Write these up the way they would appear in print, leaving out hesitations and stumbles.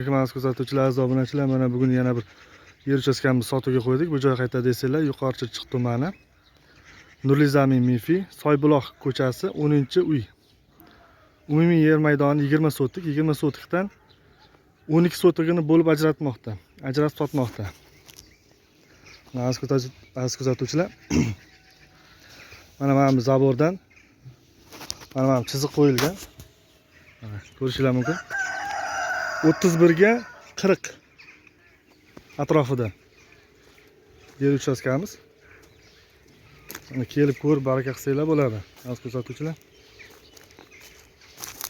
Aziz kuzatuvchilar, aziz obunachilar, mana bugun yana bir yer uchastkamizni sotuvga qo'ydik. Bu joy qayerda desanglar, Yuqori Chirchiq tumani, Nurli Zamin Mifi, Soybuloq ko'chasi, 10-uy. Umumiy yer maydoni 20 sotik, 20 sotikdan 12 sotigini bo'lib ajratmoqda, ajratib sotmoqda. Aziz kuzatuvchilar, mana bu zabordan mana bu chiziq qo'yilgan. Mana ko'rishingiz mumkin. 31 ga 40 atrofida yer uchastkamiz. Mana kelib ko'rib baraka qilsanglar bo'ladi, aziz kuzatuvchilar.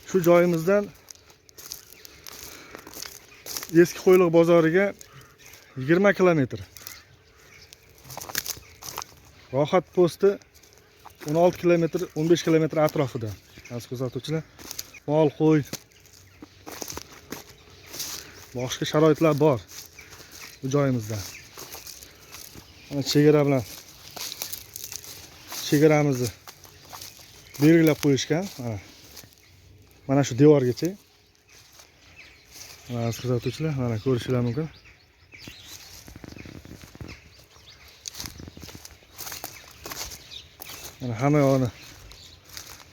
Shu joyimizdan Eski Qo'yliq bozoriga 20 kilometr. Rohat posti 16 kilometr, 15 kilometr atrofida. Aziz kuzatuvchilar, mol, qo'y boqishga sharoitlar bor bu joyimizda. Mana chegara bilan chegaramizni belgilab qo'yishgan. Mana shu devorgacha. Mana aziz kuzatuvchilar, mana ko'rishingiz mumkin. Mana hamma yog'ini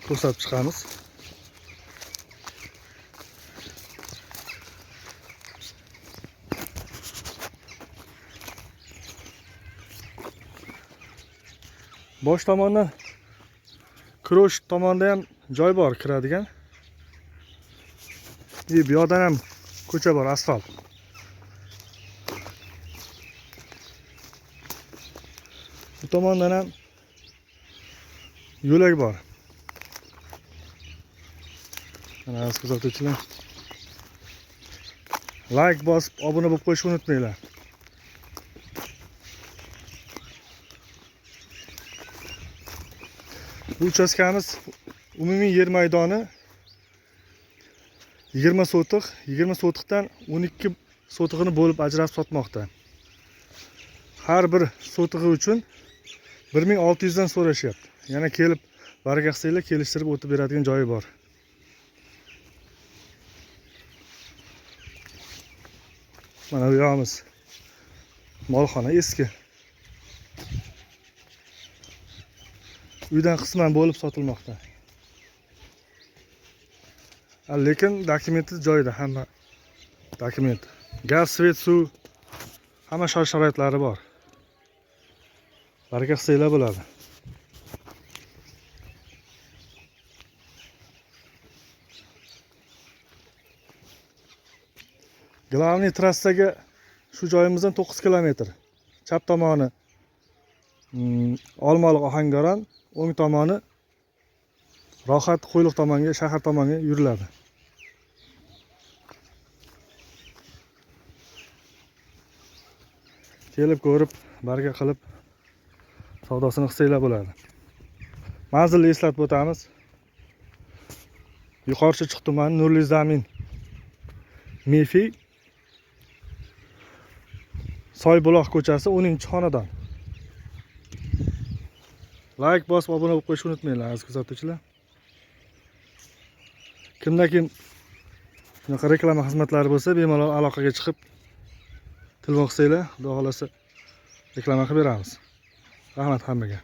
ko'rsatib chiqamiz. Bosh tomondan Krosh tomonda ham joy bor kiradigan. Bu yoqdan ham ko'cha bor, asfalt. Bu tomondan ham yo'lak bor. Mana aziz kuzatuvchilar, like bosib obuna bo'lib qo'yishni unutmanglar. Bu uchastkamiz umumiy yer maydoni 20 sotiq, 20 sotiqdan 12 sotig'ini bo'lib ajratib sotmoqda. Har bir sotig'i uchun 1600 dan so'rashyapti. Yana kelib baraka qilsanglar kelishtirib o'tib beradigan joyi bor. Mana bu yog'imiz molxona eski. Uydan qisman bo'lib sotilmoqda. Lekin dokumenti joyida, hamma dokument. Gaz, svet, suv hamma shart-sharoitlari bor. Baraka qilsanglar bo'ladi. Главный trassaga shu joyimizdan 9 kilometr. Chap tomoni Olmaliq Ohangaron, o'ng tomoni Rohat Qo'yliq tomonga, shahar tomonga yuriladi. Kelib ko'rib, baraka qilib savdosini qilsanglar bo'ladi. Manzilni eslatib o'tamiz. Yuqori Chirchiq tumani, Nurli Zamin Mefi, Soybuloq ko'chasi, 10-xonadon. Like bosib obuna bo'lib qo'yishni unutmanglar, aziz kuzatuvchilar. Kimda kim shunaqa reklama xizmatlari bo'lsa, bemalol aloqaga chiqib telefon qilsanglar, Xudo xolasa reklama qilib beramiz. Rahmat hammaga.